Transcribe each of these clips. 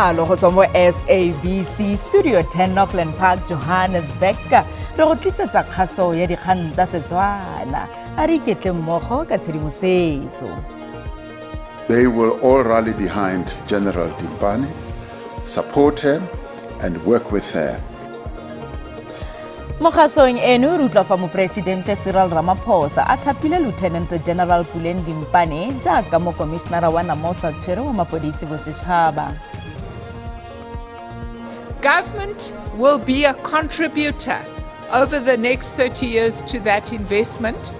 Kgotsofalo go tswa mo SABC Studio 10 Auckland Park, Johannesburg. Re go tlisetsa kgaso ya dikgang tsa Setswana. A re iketle mmogo ka tshedimosetso. They will all rally behind General Dimpane, support her and work with her. Mo kgasong eno re utlwa fa Moporesidente Cyril Ramaphosa a thapile Lieutenant General Puleng Dimpane jaaka mokomišenara wa Namosa tshwere wa mapodisi bosetšhaba. Government will be a contributor over the next 30 years to that investment.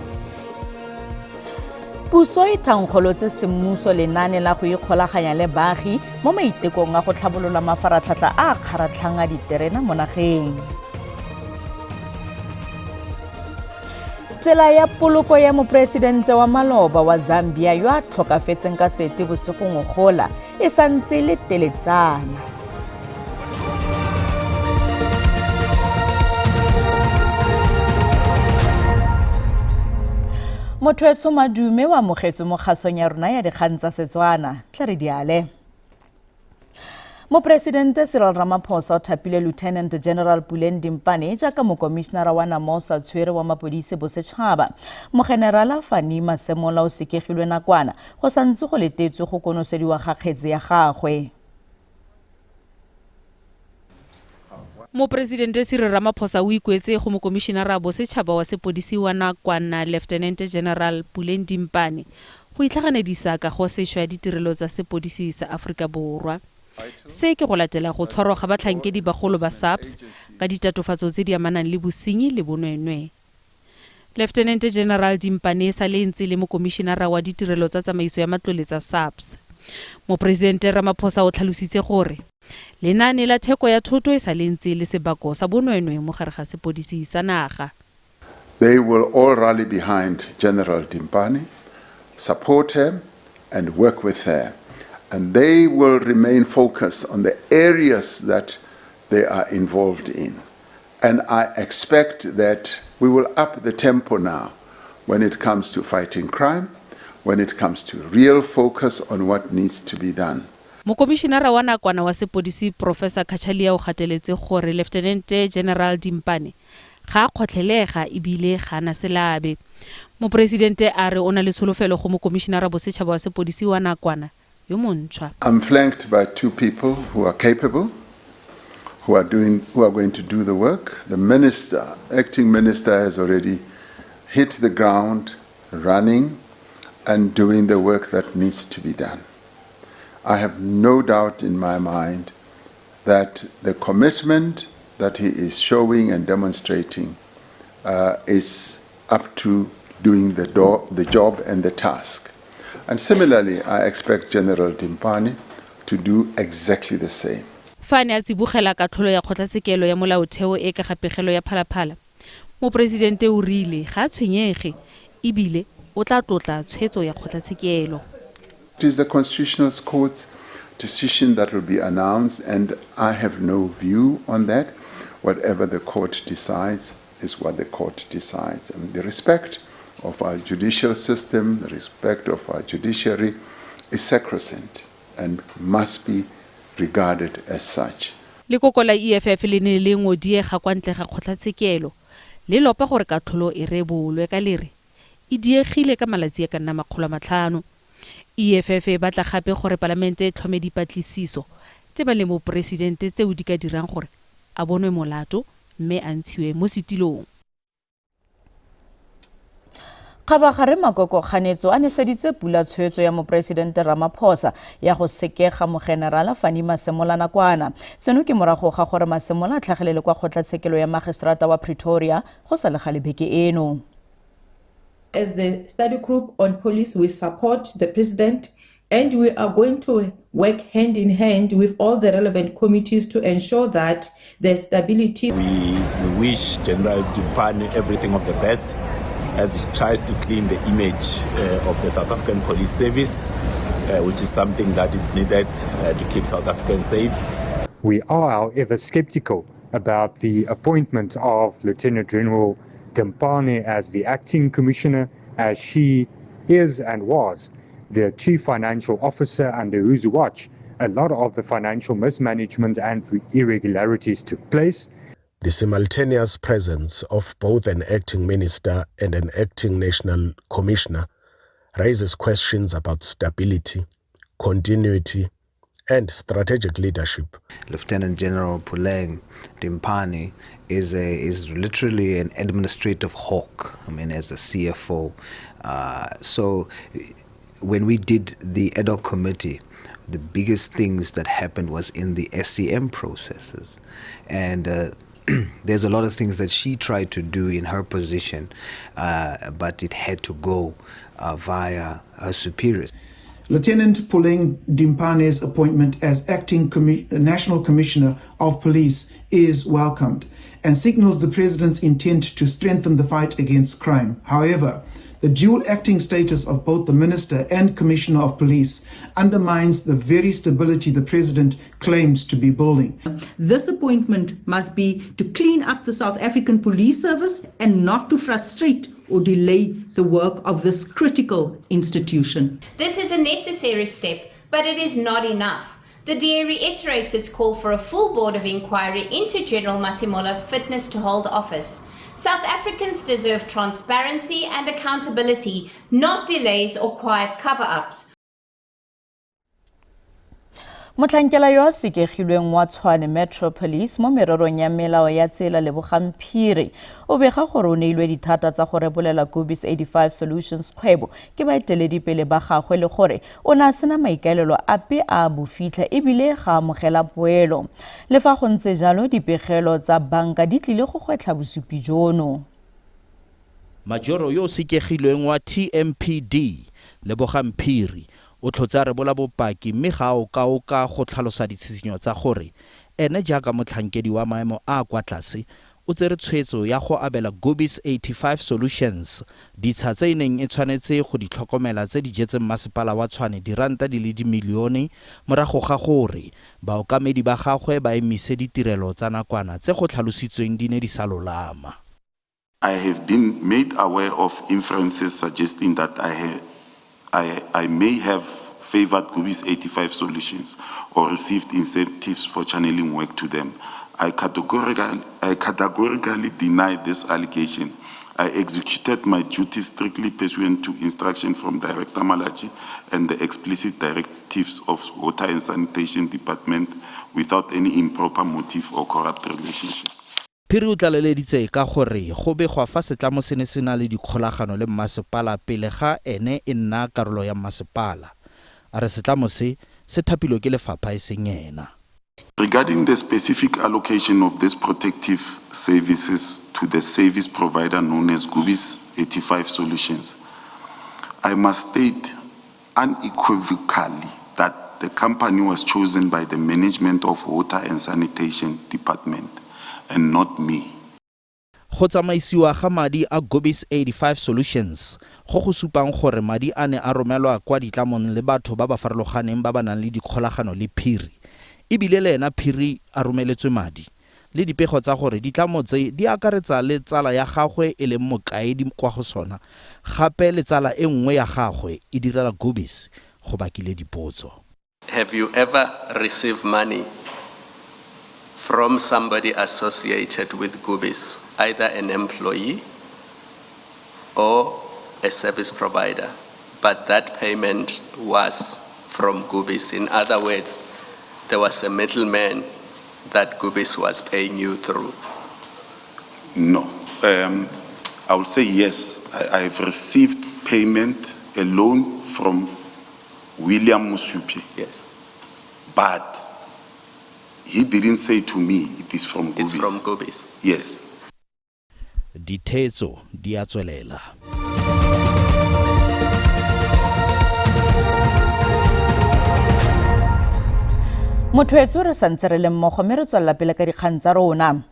Puso e thankgolotse semmuso lenaane la go ikgolaganya le baagi mo maitekong a go tlhabolola mafaratlhatlha a a kgaratlhang a diterena mo nageng. Tsela ya poloko ya moporesidente wa maloba wa Zambia yo a tlhokafetseng ka sete bosigo ngogola e santse e le teletsana. Motho etsho madume o amogetswe mo kgasong ya rona ya dikgang tsa Setswana. Tla re diale. Moporesidente Cyril Ramaphosa o thapile Lieutenant General Puleng Dimpane jaaka mokomišenara wa Namosa tshwere wa mapodisi bosetšhaba. Mogenerala Fani Masemola o sekegilwe nakwana go santse go letetswe go konosediwa ga kgetse ya gagwe. Moporesidente Cyril Ramaphosa o ikuetse go mokomišenara bosetšhaba wa sepodisi wa nakwana Lieutenant General Puleng Dimpane go itlhaganedisa kagosešwa ya ditirelo tsa sepodisi sa Aforika Borwa. Se ke go latela go tshwarwa ga batlhankedi bagolo ba SAPS ka ditatofatso tse di amanang le bosenyi le bonweenwee. Leftenente General Dimpane e sale e ntse e le mokomišenara wa ditirelo tsa tsamaiso ya matlole tsa SAPS. Moporesidente Ramaphosa o tlhalositse gore lenaane la theko ya thoto e sale e ntse e le sebako sa bonweenwee mo gare ga sepodisi sa naga. They will all rally behind General Dimpane, support her and work with her. And they will remain focused on the areas that they are involved in. And I expect that we will up the tempo now when it comes to fighting crime, when it comes to real focus on what needs to be done. Mokomišenara wa nakwana wa sepodisi Professor Cachalia o gateletse gore Leftenente General Dimpane ga a kgotlhelega e bile ga a na selabe. Moporesidente a re o na le tsholofelo go mokomišenara bosetšhaba wa sepodisi wa nakwana yo montšhwa. I'm flanked by two people who are capable, who are doing, who are going to do the work. The minister, acting minister, has already hit the ground running and doing the work that needs to be done. I have no doubt in my mind that the commitment that he is showing and demonstrating is up to doing the job and the task. And similarly, I expect General Dimpane to do exactly the same. Fa a ne a tsibogela katlholo ya kgotlatshekelo ya molaotheo e ka ga pegelo ya Phalaphala, moporesidente o rile ga a tshwenyege e bile o tla tlotla tshwetso ya kgotlatshekelo. It is the Constitutional Court's decision that will be announced and I have no view on that. Whatever the court decides is what the court decides. And the respect of our judicial system, the respect of our judiciary is sacrosanct and must be regarded as such. Lekoko la EFF le ne le ngodiega kwa ntle ga kgotlatshekelo, le lopa gore katlholo e rebolwe ka le re e diegile ka malatsi a ka nna 500. EFF e batla gape gore palamente e tlhome dipatlisiso tebang le moporesidente tseo di ka dirang gore a bonwe molato mme a ntshiwe mo setilong. Kgabagare makoko kganetso a neseditse pula tshwetso ya moporesidente Ramaphosa ya go sekega mogenerala Fani Masemola nakwana. Seno ke morago ga gore Masemola a tlhagelele kwa kgotlatshekelo ya magistrata wa Pretoria go sa le gale beke eno. As the study group on police, we support the president and we are going to work hand in hand with all the relevant committees to ensure that there's stability. We wish General Dimpane everything of the best as he tries to clean the image of the South African Police Service, which is something that is needed to keep South Africans safe. We are, however, skeptical about the appointment of Lieutenant General Dimpane as the acting commissioner, as she is and was the chief financial officer under whose watch a lot of the financial mismanagement and irregularities took place. The simultaneous presence of both an acting minister and an acting national commissioner raises questions about stability, continuity, and strategic leadership. Lieutenant General Puleng Dimpane is literally an administrative hawk, I mean, as a CFO. So when we did the ad hoc committee, the biggest things that happened was in the SCM processes. And there's a lot of things that she tried to do in her position, but it had to go via her superiors. Lieutenant Puleng Dimpane's appointment as acting National Commissioner of Police is welcomed and signals the President's intent to strengthen the fight against crime. However, the dual acting status of both the Minister and Commissioner of Police undermines the very stability the President claims to be building. This appointment must be to clean up the South African Police Service and not to frustrate or delay the work of this critical institution. This is a necessary step, but it is not enough. The DA reiterates its call for a full board of inquiry into General Masemola's fitness to hold office. South Africans deserve transparency and accountability, not delays or quiet cover-ups. Motlhankela yo a sekegilweng wa Tshwane Metro Police mo mererong ya melao ya tsela Lebogang Phiri o bega gore o neilwe dithata tsa go rebolela Gubis 85 Solutions kgwebo ke baeteledipele ba gagwe le gore o ne a sena maikaelelo ape a bofitlha ebile ga amogela poelo. Le fa go ntse jalo, dipegelo tsa banka di tlile go gwetlha bosupi jono. Majoro yo o sekegilweng wa TMPD, Lebogang Phiri, o tlhotse a rebola bopaki mme ga a okaoka go tlhalosa ditshitshinyo tsa gore ene jaaka motlhankedi wa maemo a a kwa tlase o tsere tshwetso ya go abela Gubis 85 Solutions ditsha tse e neng e tshwanetse go di tlhokomela tse di jetseng masepala wa Tshwane diranta di le dimilione morago ga gore baokamedi ba gagwe ba emise ditirelo tsa nakwana tse go tlhalositsweng di ne di sa lolama. I have been made aware of inferences suggesting that I may have favored Gubis 85 Solutions or received incentives for channeling work to them. I categorically deny this allegation. I executed my duties strictly pursuant to instruction from Director Malatji and the explicit directives of Water and Sanitation Department without any improper motive or corrupt relationship. Phiri o tlaleleditse ka gore go begwa fa setlamo se ne se na le dikgolagano le mmasepala pele ga ene e nna karolo ya mmasepala. A re setlamo se se thapilwe ke lefapha e seng ena. Regarding the specific allocation of these protective services to the service provider known as Gubis 85 Solutions, I must state unequivocally that the company was chosen by the management of Water and Sanitation Department and not me. Go tsamaisiwa ga madi a Gubis 85 Solutions go go supang gore madi a ne a romelwa kwa ditlamong le batho ba ba farologaneng ba ba nang le dikgolagano le Phiri, ebile le ena Phiri a romeletswe madi, le dipego tsa gore ditlamo tse di akaretsa le tsala ya gagwe e leng mokaedi kwa go sona, gape le tsala e nngwe ya gagwe e direla Gubis, go bakile dipotso. Have you ever received money from somebody associated with Gubis, either an employee or a service provider, but that payment was from Gubis? In other words, there was a middleman that Gubis was paying you through. No. I will say yes. I've received payment, a loan from William Mosupyoe. Yes. But he didn't say to me it is from Gubis. It's from Gubis. Yes. Dithetso di a tswelela. Motho etsho re santse re le mmogo mme re tswelela pele ka dikgang tsa rona.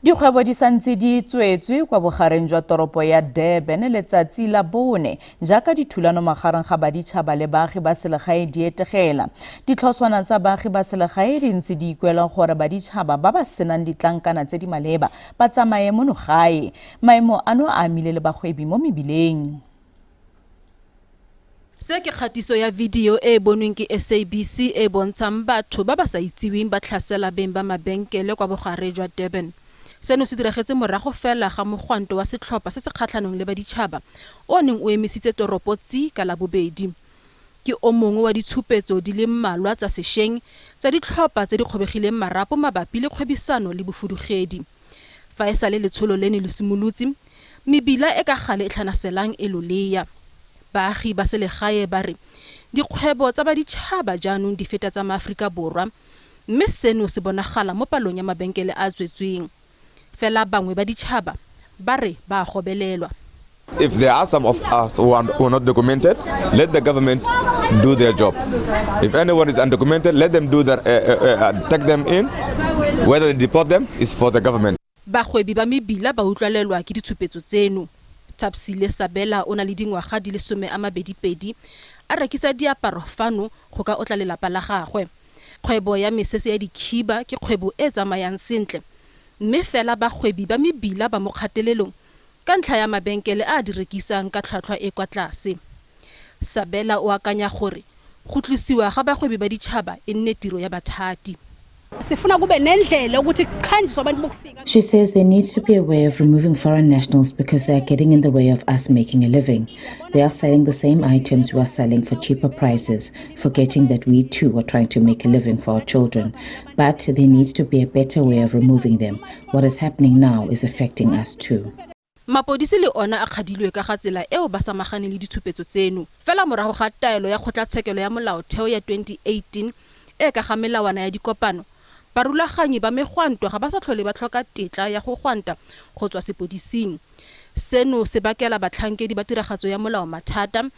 Dikgwebo di santse di tswetswe kwa bogareng jwa toropo ya Durban letsatsi la bone jaaka dithulano magareng ga baditšhaba le baagi ba selegae di etegela. Ditlhotshwana tsa baagi ba selegae di ntse di ikuela gore baditšhaba ba ba senang ditlankana tse di maleba ba tsamaye mono gae. Maemo ano a amile le bagwebi mo mebileng. Se ke kgatiso ya video e e bonweng ke SABC e e bontshang batho ba ba sa itsiweng ba tlhasela beng ba mabenkele kwa bogare jwa Durban. Seno se diragetse morago fela ga mogwanto wa setlhopha se se kgatlhanong le baditšhaba o o neng o emisitse toropo tsi ka Labobedi. Ke o mongwe wa ditshupetso di le mmalwa tsa sešweng tsa ditlhopha tse di kgobegileng marapo mabapi le kgwebisano le bofudugedi. Fa e sale letsholo leno le simolotse, mebila e ka gale e tlhanaselang e lolea. Baagi ba selegae ba re dikgwebo tsa baditšhaba jaanong di feta tsa maAforika Borwa mme seno se bonagala mo palong ya mabenkele a a tswetsweng. Fela bangwe ba ditšhaba ba re ba a gobelelwa. If there are some of us who are not documented, let the government do their job. If anyone is undocumented, let them do their, take them in. Whether they deport them is for the government. Bagwebi ba mebila ba utlwalelwa ke ditshupetso tseno. Thapsile Sabela o na le dingwaga di le 22, a rekisa diaparo fano go ka otla lelapa la gagwe. Kgwebo ya mesese ya dikhiba ke kgwebo e e tsamayang sentle, mme fela bagwebi ba mebila ba mo kgatelelong ka ntlha ya mabenkele a a di rekisang ka tlhwatlhwa e kwa tlase. Sabela o akanya gore go tlosiwa ga bagwebi ba ditšhaba e nne tiro ya bathati. Sifuna kube nendlela ukuthi kukhanjiswe abantu bokufika. She says there needs to be a way of removing foreign nationals because they are getting in the way of us making a living. They are selling the same items we are selling for cheaper prices, forgetting that we too are trying to make a living for our children. But there needs to be a better way of removing them. What is happening now is affecting us too. Mapodisi le ona a kgadilwe ka ga tsela eo ba samaganeng le ditshupetso tseno. Fela morago ga taelo ya Kgotlatshekelo ya Molaotheo ya 2018 e ka ga melawana ya dikopano, barulaganyi ba megwanto ga ba sa tlhole ba tlhoka tetla ya go gwanta go tswa sepodising. Seno se bakela batlhankedi ba tiragatso ya molao mathata,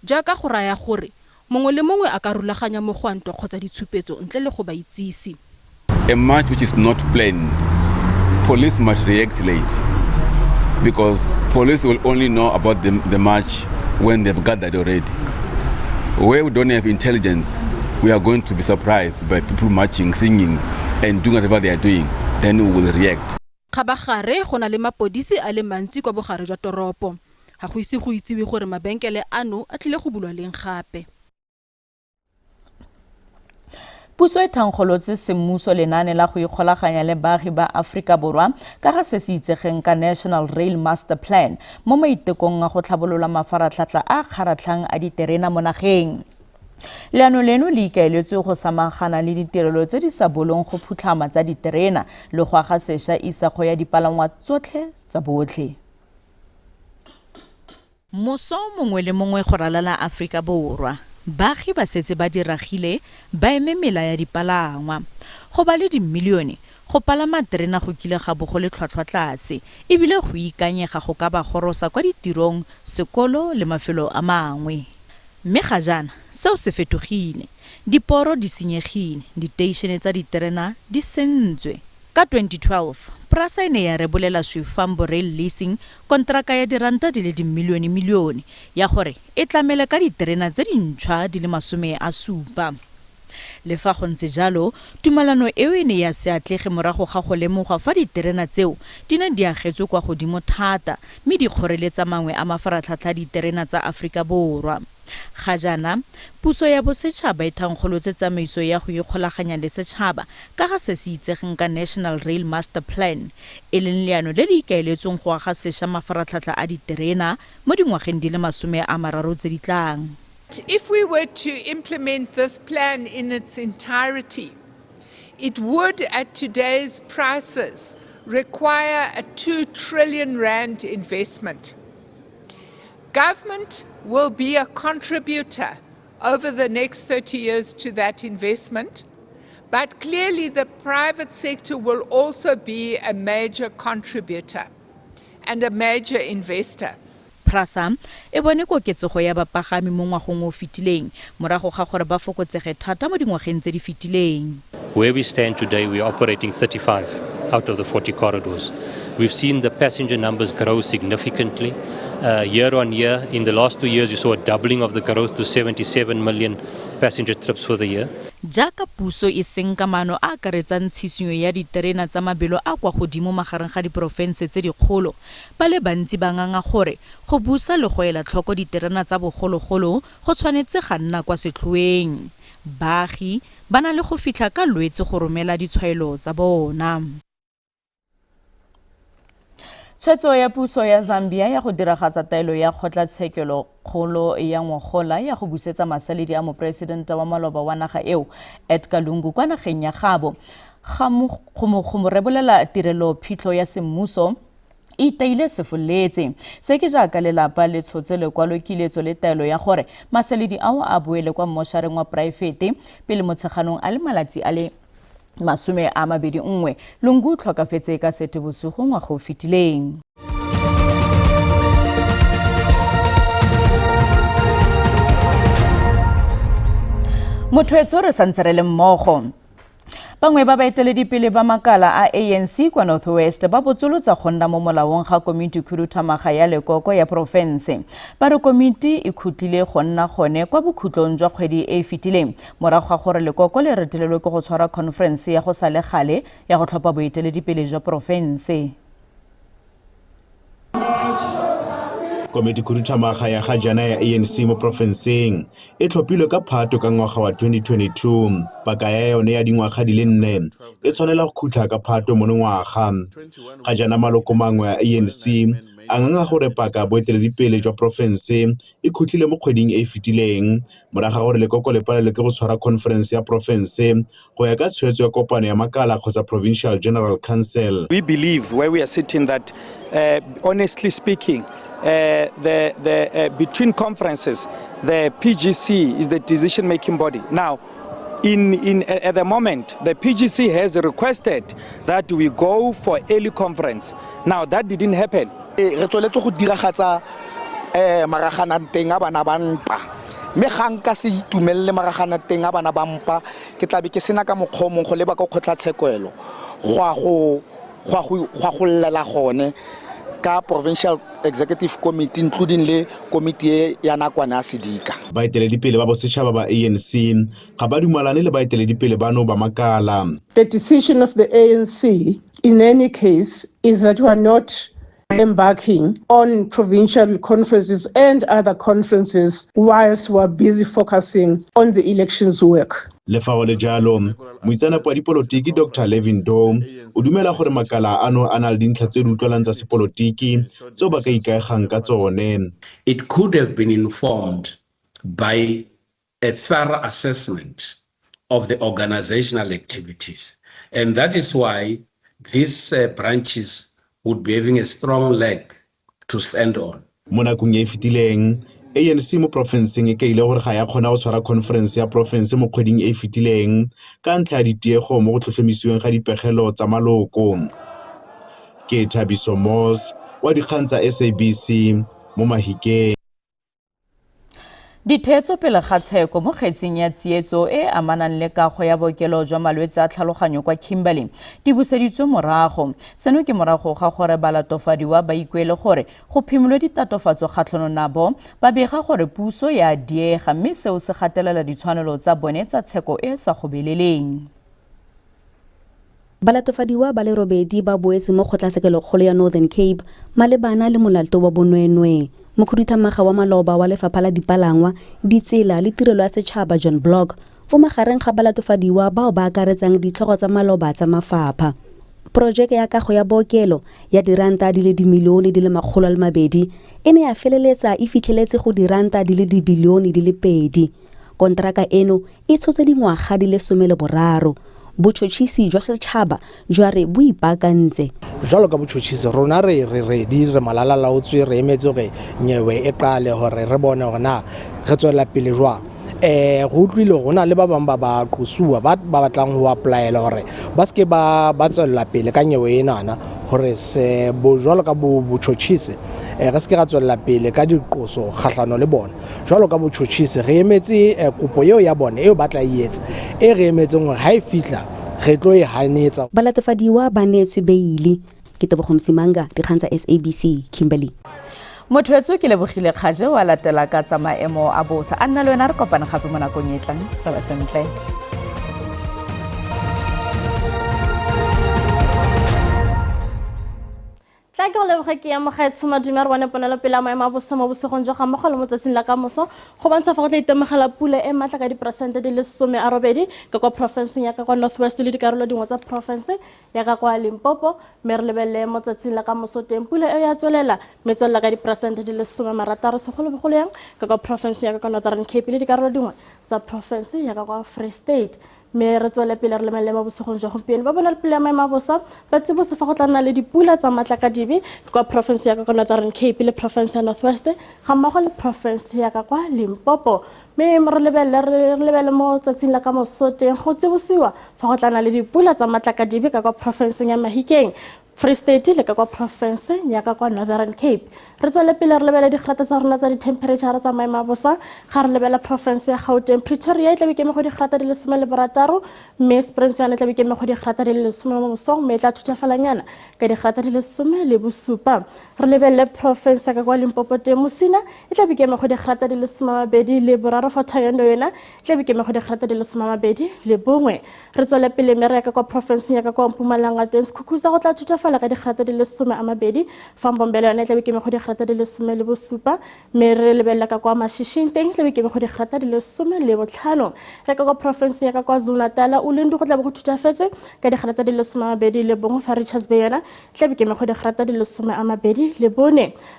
jaaka go raya gore mongwe le mongwe a ka rulaganya mogwanto kgotsa ditshupetso ntle le go ba itsise. A march which is not planned, police must react late, because police will only know about the march when they've gathered already. Where we don't have intelligence, we are going to be surprised by people marching, singing, and doing whatever they are doing. Then we will react. Kgabagare go na le mapodisi a le mantsi kwa bogare jwa toropo. Ga go ise go itsiwe gore mabenkele ano a tlile go bulwa leng gape. Puso e thankgolotse semmuso lenaane la go ikgolaganya le baagi ba Aforika Borwa ka ga se se itsegeng ka National Rail Master Plan mo maitekong a go tlhabolola mafaratlhatlha a kgaratlhang a diterena mo nageng. Leano leno le ikaeletswe go samagana le ditirelo tse di sa bolong go phutlhama tsa diterena le go aga sešwa isago ya dipalangwa tsotlhe tsa botlhe. Moso mongwe le mongwe go ralala Aforika Borwa, baagi ba setse ba diragile ba eme mela ya dipalangwa. Go ba le dimilione, go palama terena go kile ga bo go le tlhwatlhwa tlase, ebile go ikanyega go ka ba gorosa kwa ditirong, sekolo le mafelo a mangwe. Mme ga jaana seo se fetogile. Diporo di senyegile, diteišene tsa diterena di sentswe. Ka 2012, Prasa e ne ya rebolela Swifambo Rail Leasing konteraka ya diranta di le dimilionemilione ya gore e tlamele ka diterena tse dintšhwa di le 70. Le fa go ntse jalo, tumalano eo e ne ya se atlege morago ga go lemogwa fa diterena tseo di ne di agetswe kwa godimo thata mme di kgoreletsa mangwe a mafaratlhatlha a diterena tsa Aforika Borwa. Ga jaana, puso ya bosetšhaba e thankgolotse tsamaiso ya go ikgolaganya le setšhaba ka ga se se itsegeng ka National Rail Master Plan, e leng leano le le ikaeletsweng go aga sešwa mafaratlhatlha a diterena mo dingwageng di le 30 tse di tlang. If we were to implement this plan in its entirety, it would, at today's prices, require a 2 trillion rand investment. Government will be a contributor over the next 30 years to that investment, but clearly the private sector will also be a major contributor and a major investor. Prasa e bone koketsego ya bapagami mo ngwageng o fetileng morago ga gore ba fokotsege thata mo dingwageng tse di fetileng. Where we stand today, we are operating 35 out of the 40 corridors. We've seen the passenger numbers grow significantly. Year on year, in the last 2 years, you saw a doubling of the growth to 77 million passenger trips for the year. Jaaka puso e senka maano a a akaretsang tshisinyo ya diterena tsa mabelo a kwa godimo magareng ga diporofense tse dikgolo, ba le bantsi ba nganga gore go busa le go ela tlhoko diterena tsa bogologolo go tshwanetse ga nna kwa setlhoeng. Baagi ba na le go fitlha ka Lwetse go romela ditshwaelo tsa bona. Tshwetso ya puso ya Zambia ya go diragatsa taelo ya kgotlatshekelo kgolo ya ngogola ya go busetsa masaledi a moporesidente wa maloba wa naga eo Edgar Lungu kwa nageng ya gabo ga go mo rebolela tirelo phitlho ya semmuso e iteile sefoletse. Se ke jaaka lelapa le tshotse lekwalokiletso le taelo ya gore masaledi ao a boele kwa mmošareng wa poraefete pele Motsheganong a le malatsi a le 21. Lungu o tlhokafetse ka Seetebosigo ngwaga o fetileng. Motho re santse re le mmogo. Bangwe ba baeteledipele ba makala a ANC kwa North West ba botsolotsa go nna mo molaong ga komiti khuduthamaga ya lekoko ya porofense. Ba re komiti e khutlile go nna gone kwa bokhutlong jwa kgwedi e e fetileng morago ga gore lekoko le retelelwe ke go tshwara khonferense ya go sa le gale ya go tlhopha boeteledipele jwa porofense. Komiti khuduthamaga ya ga jaana ya ANC mo porofenseng e tlhophilwe ka Phato ka ngwaga wa 2022. Paka ya yone ya dingwaga di le nne e tshwanela go khutla ka Phato monongwaga. Ga jaana maloko mangwe a ANC a nganga gore paka boeteledipele jwa porofense e khutlile mo kgweding e e fetileng morago ga gore lekoko le palelwe ke go tshwara khonferense ya porofense go ya ka tshwetso ya kopano ya makala kgotsa Provincial General Council. We believe where we are sitting that honestly speaking the between conferences the PGC is the decision making body. Now in at the moment the PGC has requested that we go for early conference. Now that didn't happen. Re tsweletse go diragatsa maragananteng a bana ba mpa, mme ga nka se itumelele maragananteng a bana ba mpa, ke tlabe ke sena ka mokgwa o mongwe go leba ko kgotlatshekelo go ya go llela gone ka Provincial Executive Committee, including le komiti e ya nakwana ya sedika. Baeteledipele ba bosetšhaba ba ANC ga ba dumalane le baeteledipele bano ba makala. The decision of the ANC in any case is that we are not embarking on provincial conferences and other conferences whilst we are busy focusing on the elections work. Le fa go le jalo, moitseanape wa dipolotiki Dr Levin Doe o dumela gore makala ano a na le dintlha tse di utlwalang tsa sepolotiki tseo ba ka ikaegang ka tsone. It could have been informed by a thorough assessment of the organizational activities. And that is why these branches would be having a strong leg to stand on. Mo nakong e e fetileng, ANC mo porofenseng e kaile gore ga ya kgona go tshwara khonferense ya porofense mo kgweding e e fetileng ka ntlha ya ditiego mo go tlhotlhomisiweng ga dipegelo tsa maloko. Ke Thabiso Moss wa dikgang tsa SABC mo Mahikeng. Ditheetso pele ga tsheko mo kgetsing ya tsietso e e amanang le kago ya bookelo jwa malwetse a tlhaloganyo kwa Kimberley di buseditswe morago. Seno ke morago ga gore balatofadiwa ba ikuele gore go phimolwe ditatofatso kgatlhanong nabo, ba bega gore puso ya diega mme seo se gatelela ditshwanelo tsa bone tsa tsheko e e sa gobeleleng. Balatofadiwa ba le robedi ba boetse mo kgotlatshekelokgolo ya Northern Cape malebana le molato wa bonweenwee. Mokhuduthamaga wa maloba wa Lefapha la Dipalangwa, Ditsela le Tirelo ya Setšhaba John Block o magareng ga balatofadiwa bao ba akaretsang ditlhogo tsa maloba tsa mafapha. Porojeke ya kago ya bookelo ya diranta di le dimilione di le 200 e ne ya feleletsa e fitlheletse go diranta di le dibilione di le pedi. Konteraka eno e tshotse dingwaga di le 13. Botšhotšhisi jwa setšhaba jwa re bo ipaakantse. Jwalo ka botšhotšhisi, rona re re ready, re malalalaotswe, re emetse gore nyewe e qale gore re bone gore na re tswelela pele jwang. Re utlwile gore go na le ba bangwe ba ba qosuwa ba ba batlang go applyela gore ba seke ba ba tswelela pele ka nyewe enana, gore se bo jwalo ka botšhotšhisi re seke ra tswelela pele ka diqoso kgahlano le bona. Jwalo ka botšhotšhisi re emetse kopo eo ya bone eo ba tla e etsa, e re emetseng gore ha e fihla re tlo e hanetsa. Balatofadiwa ba neetswe beili. Ke Tebogo Msimanga, dikgang tsa SABC, Kimberley. Motho wetso ke lebogile kgaje wa latela ka tsa maemo a bosa. A nna le wena re kopane gape mo nakong e tlang. Sala sentle. Ke go leboge ke ya mogaetsho madume. A re bone ponelopele ya maemo a bosa mo bosigong jo ga mmogo le mo tsatsing la ka moso go bontsha fa go tla itemogela pula e maatla ka diperesente di le 80 ka kwa porofenseng ya ka kwa North West le dikarolo dingwe tsa porofense ya ka kwa Limpopo. Mme re lebelele mo tsatsing la ka moso teng, pula eo ya tswelela mme tswelela ka diperesente di le 60, segolobogolo yang ka kwa porofenseng ya ka kwa Northern Cape le dikarolo dingwe tsa porofense ya ka kwa Free State. Mme re tswele pele re lebelele mo bosigong jwa gompieno, ba bona pele ya maemo a bosa ba tsibose fa go tla nna le dipula tsa matlakadibe kwa porofense ya ka kwa Northern Cape le porofense ya North West ga mmogo le porofense ya ka kwa Limpopo. Mme re lebelele mo tsatsing la ka moso teng, go tsibosiwa fa go tla nna le dipula tsa matlakadibe ka kwa porofenseng ya Mahikeng, Free State le ka kwa porofenseng ya ka kwa Northern Cape. Re tswele pele re lebele digrata tsa rona tsa di-temperature tsa maemo a bosa. Ga re lebela porofense ya Gauteng, Pretoria e tlabe keme go digrata di le 16, mme Springs yone e tlabe keme go digrata di le 10 mo mosong, mme e tla thutafalanyana ka digrata di le 17. Re lebelele porofense ya ka kwa Limpopo teng, Mosina e tlabe keme go digrata di le 23, fa Thohoyandou yona e tlabe keme go digrata di le 21. Re tswele pele mme re ya ka kwa porofenseng ya ka kwa Mpumalanga teng, Skukuza go tla thutafala ka digrata di le 20, fa Mbombela yone e tlabe keme go digrata di le 17. Mme re lebelela ka kwa Mashishing teng, tlabe keme go digrata di le 15. Re ka kwa porofenseng ya ka kwa Zulu Natal, Ulundi go tlabe go thutafetse ka digrata di le 21, fa Richards Bay yona tlabe keme go digrata di le 24.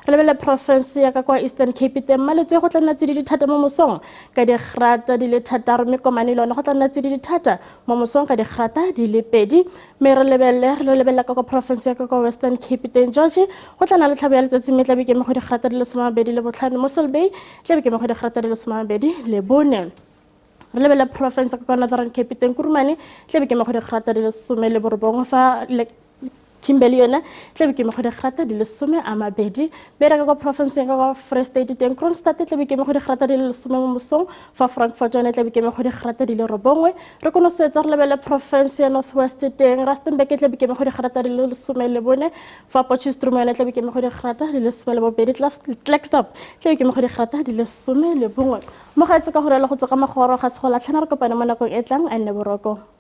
Re lebelele porofense ya ka kwa Eastern Cape teng, Maletswe go tla nna tsididi thata mo mosong ka digrata di le 6, mme Komane le yone go tla nna tsididi thata mo mosong ka digrata di le 2. Mme re lebelela ka kwa porofense ya ka kwa Western Cape teng, George go tla nna le tlhabo ya letsatsi, mme tlabe keme go digrata di le 25. Mossel Bay tlabe keme go digrata di le 24. Re lebelele porofense ka kwa Northern Cape teng, Kurumane tlabe keme go digrata di le 19, fa Kimberley yone tlabe ke go digrata di le 20. Mme re ka kwa porofenseng ka kwa Free State teng, Kroonstad tlabe ke go digrata di le 10 mo mosong, fa Frankfort yone tlabe ke go digrata di le 9. Re konosetsa re lebele porofense ya North West teng, Rustenburg tlabe ke go digrata di le 14, fa Potchefstroom yone tlabe ke go digrata di le 12, Klerksdorp tlabe ke go digrata di le 11. Mo gaetse ka go rela go tswa ka magoro ga se go latlhana, re kopane mo nakong e tlang. A nne boroko.